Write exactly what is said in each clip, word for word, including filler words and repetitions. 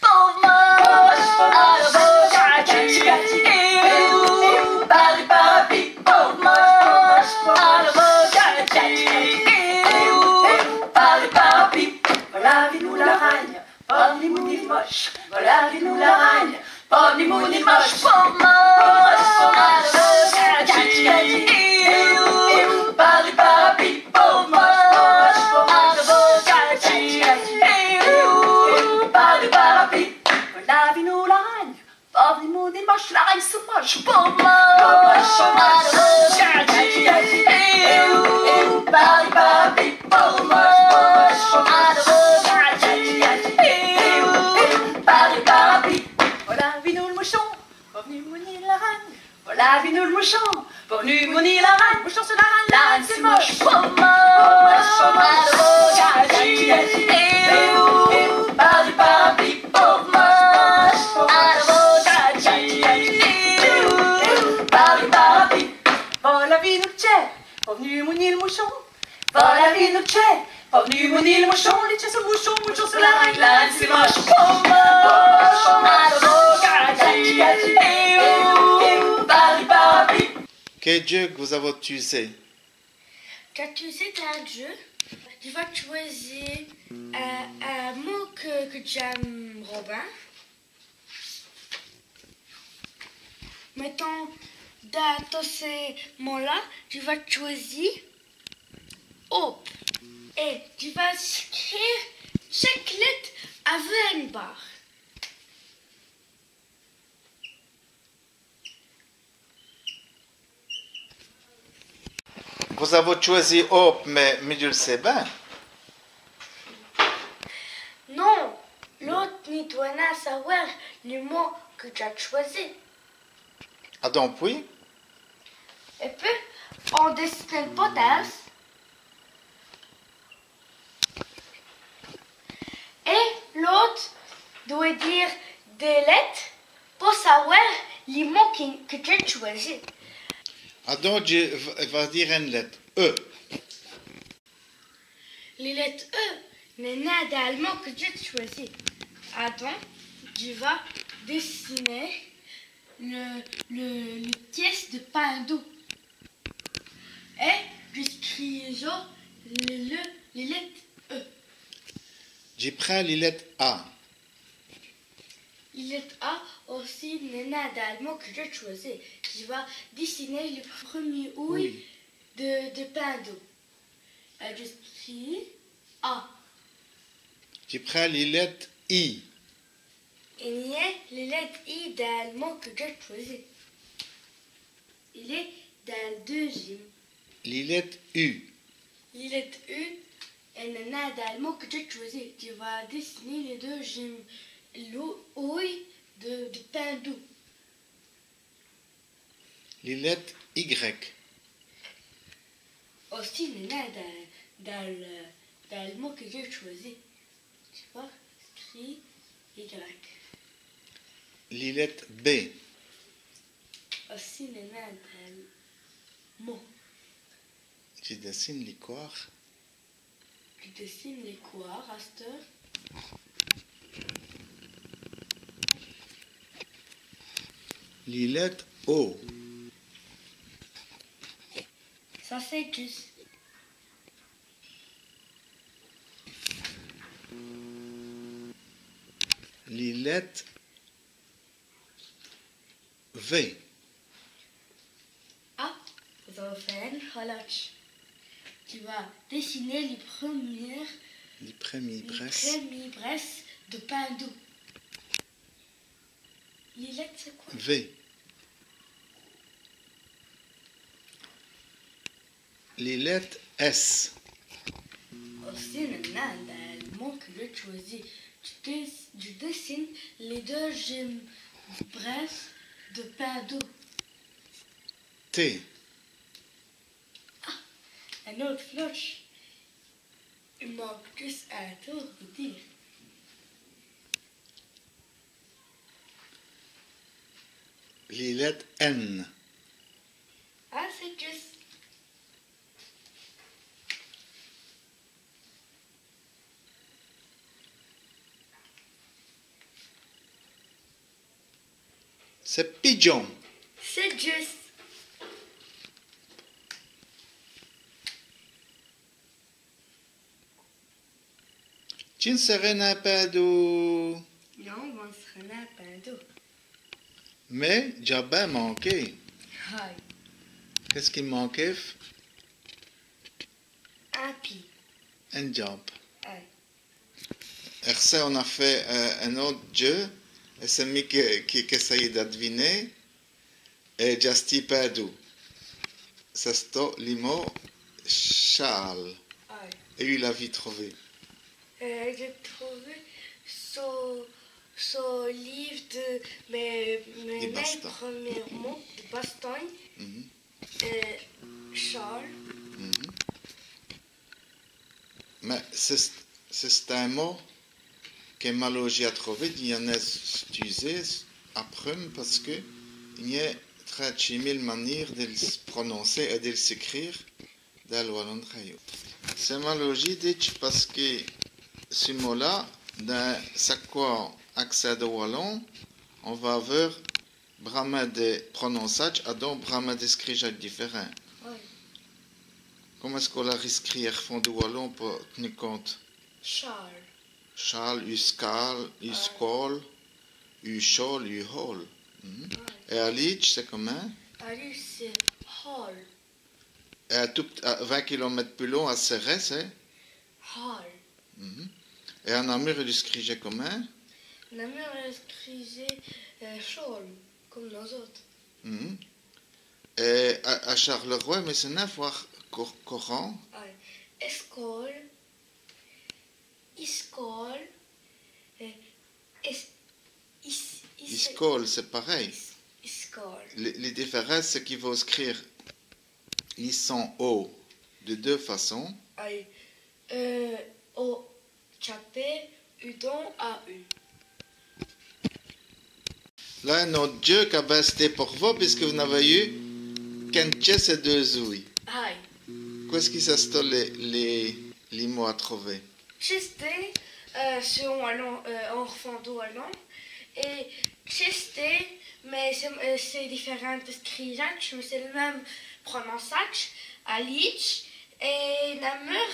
Pauvre moche, alors va au quartier. Éou, éou, paris, papi, pauvre moche, alors va au quartier. Éou, éou, paris, papi. Volà v'nu l'aragne, pauvre ni mouni ni moche. Volà v'nu l'aragne, pauvre ni mouni ni moche. Pauvre moche, alors va au quartier. Éou, éou, paris, papi, pauvre moche, alors va au quartier. Éou, paris, papi. Volà v'nu l'aragne, pauvre ni mouni ni moche, l'aragne c'èst moche. Pauvre moche, alors va au quartier. Éou, éou, paris, papi, pauvre moche, alors va au quartier. Éou, éou, paris, papi. Volà v'nu l'mouchon, pauvre ni mouni ni l'aragne. Volà v'nu l'mouchon, pauvre ni mouni ni l'aragne. Mouchon c'èst l'aragne, l'aragne c'èst moche. Pauvre moche, alors va au quartier. Éou, éou, paris, papi, pauvre moche, alors va au quartier. Éou, éou, paris, papi. Volà v'nu l'tchèt, pauvre ni mouni ni l'mouchon. Volà v'nu l'tchèt, pauvre ni mouni ni l'mouchon, l'tchèt c'èst l'mouchon, mouchon c'èst l'aragne, l'aragne c'èst moche. Pauvre moche, alors va au quartier. Éou, éou, paris, papi. Qué djeu qu' vos-avoz tchûzé ? Dj'a tchûzé in djeu. Dji va tchwèzi, euh, in mot qui, qui dj'in.me bin. Mètans, dins tos cès mots-là, dji va tchwèzi « aube ». Èt dji va scrîre chake lète avou ène bâre. Vos-avoz tchwèzi « aube », mins mi dji l' sé bin. Non, l'ôte ni dwèt nin sawè li mot qui dj'a tchwèzi. Adon pwis ? Èt pwis, on dèssine ène potèsse. Èt l'ôte dwèt dîre dès lètes po sawè li mot qui, qui dj'a tchwèzi. Adon dji va, va dîre ène lète. E. Li lète E n'èst nin dins l' mot qui dj'a tchwèzi. Adon, dji va dèssiner li, li, li pièce di pain doûs. Èt dji scrîhe li, li, li lète E. Dji prind li lète A. Li lète A ossi n'èst nin dins l' mot qui dj'a tchwèzi. Dji va dèssiner li prumî ouy di, di pain doûs. Èt dji scrîhe A. Dji prind li lète I. I gn-a li lète I dins l' mot qui dj'a tchwèzi. Il èst dins l' deûzinme. Li lète U. Li lète U, èle n'èst nin dins l' mot qui dj'a tchwèzi. Dji va dèssiner li deûzinme, l'ouy di, di pain doûs. Li lète Y. Ossi n'èst nin dins, dins l', dins l' mot qui dj'a tchwèzi. Dji va scrîhe Y. Li lète B. Ossi n'èst nin dins l' mot. Dji dèssine li cwârp. Dji dèssine li cwârp asteûre. Li lète O. Ça c'èst djusse. Li lète V. Ah, vos-avoz fêt ène rotche. Dji va dèssiner li prumî, li prumî brèsse, li prumî brèsse di pain doûs. Li lète, c'èst qwè ? V. Li lète S. Ossi n'èst nin dins l' mot qui dj'a tchwèzi. Dji dès-, dji dèssine li deûzinme brèsse di pain doûs. T. Ah, ène ôte rotche. I mankè djusse in toûr di dîre. Li lète N. Ah, c'èst djusse. C'èst pidjon. C'èst djusse. Dji n' sè rén nin pindou. Non, on s' rén nin pindou. Mins dj'a bin manké. Ayi. Qu'èst-ce qu'i mankéve ? In pîd. Ène djambe. Ayi. Èt ça, on-a fêt, euh, in-ôte djeu, èt c'èst mi qui, qui, qui èssayî d'adviner, èt dj'a stî pindou. C'èst li mot châle. Ayi. Èt èyu l'avîz trové ? Euh, dj'a trové so, so lîve di mès, mès, dès Bastons. Prumîs mots dès Bastons. Mhm. Euh, châle. Mhm. Mins c'è-st-, c'è-st-in mot qui Malôji a trové, dji n'a nin stu-z-è aprinde, pace qu'i gn-a trinte-sîs mile manîres di l' prononcer èt di l' scrîre dins l' walon. C'èst Malôji, dji di, pace qui ç' mot-là, dins chaque cwin, accès dè walon, on va aveûr bramint dès prononçadjes, adon bramint dès scrîjadjes difèrints. Oyi. Comint èst-ce qu'on l'a riscrît è fond dè walon po tni compte ? Châle. Châle, u scâle, u scôle, u chôle, u hôle. Mhm. Oyi. Èt à Lîdje, c'èst comint ? À Lîdje, c'èst hâle. Èt à tout, à vint kilomètes pus lon, à Sèrès, c'èst ? Hâle. Mhm. Èt à Namur, i l' scrîjèt comint ? Namur, i l' scrîjèt, euh, chôle, come nos-ôtes. Mhm. Èt à, à Châlèrwè, mins c'èst nin fwârt co-, corant. Oyi. Èscôle, iscôle, euh, ès-, is-, is-, iscôle, c'èst parèy. Is-, iscôle. Li, li difèrince, c'èst qu'i faut scrîre li son O dè deûs façons. Oyi. Euh, O tchapé, u don, A U. Là, in-ôte djeu qu'a bin sté po vos, pusqui vos n'avèz ieû qu'ène tièsse èt deûs-ouy. Ayi. Qwè-ce qui c'èst-st-on lès, lès, lès mots à trové ? Tchèsté, euh, c'èst on walon, euh, on fond dè walon. Èt tchèsté, mins c'èst, euh, c'èst difèrints scrîjadjes, mins c'èst l' min.me prononçadje. À Lîdje èt Namur,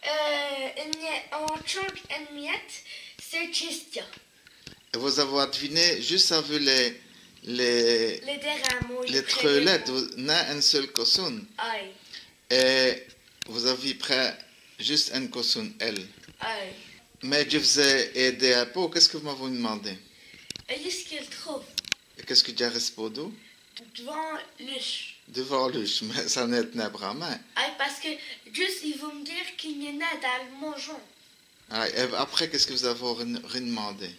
euh, i gn-a, on tchonse ène miète, c'èst tchèstia. Èt vos-avoz adviné djusse avou lès, lès, lès dêrins mots, lès trwès lètes, nin ène seûle consone. Oyi. Èt vos-avoz pris djusse ène consone, L. Oyi. Mins dji v's-é èdé in pau. Qu'èst-ce qui vos m'avoz d'mandé ? Èyu èst-ce qu'i l' trove ? Èt qu'èst-ce qui dj'a rèspondu ? D'vant l'uch. D'vant l'uch, mins ça n'èst nin bramint. Oyi, pace qui djusse, i vout m' dîre qu'i gn-a nin dins l' maujon. Oyi, èt après, qu'èst-ce qui vos-avoz ri-, rid'mandé ?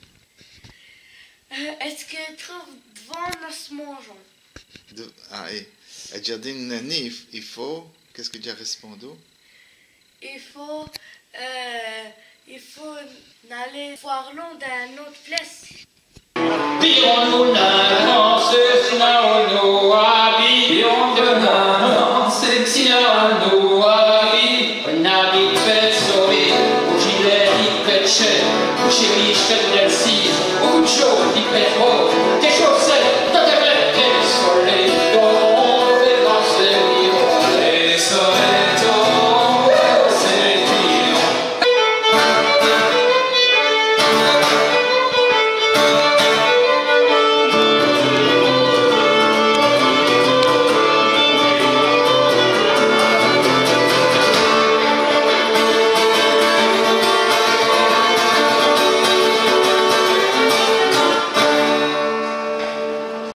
Euh, èyu èst-ce qu'i l' trove d'vant nosse maujon ? Dè-, ah, èt, èt dj'a dit, nin, nin, i f-, i faut, qu'èst-ce qui dj'a rèspondu ? I faut, euh, i faut n-aler fwârt lon dins ène ôte place.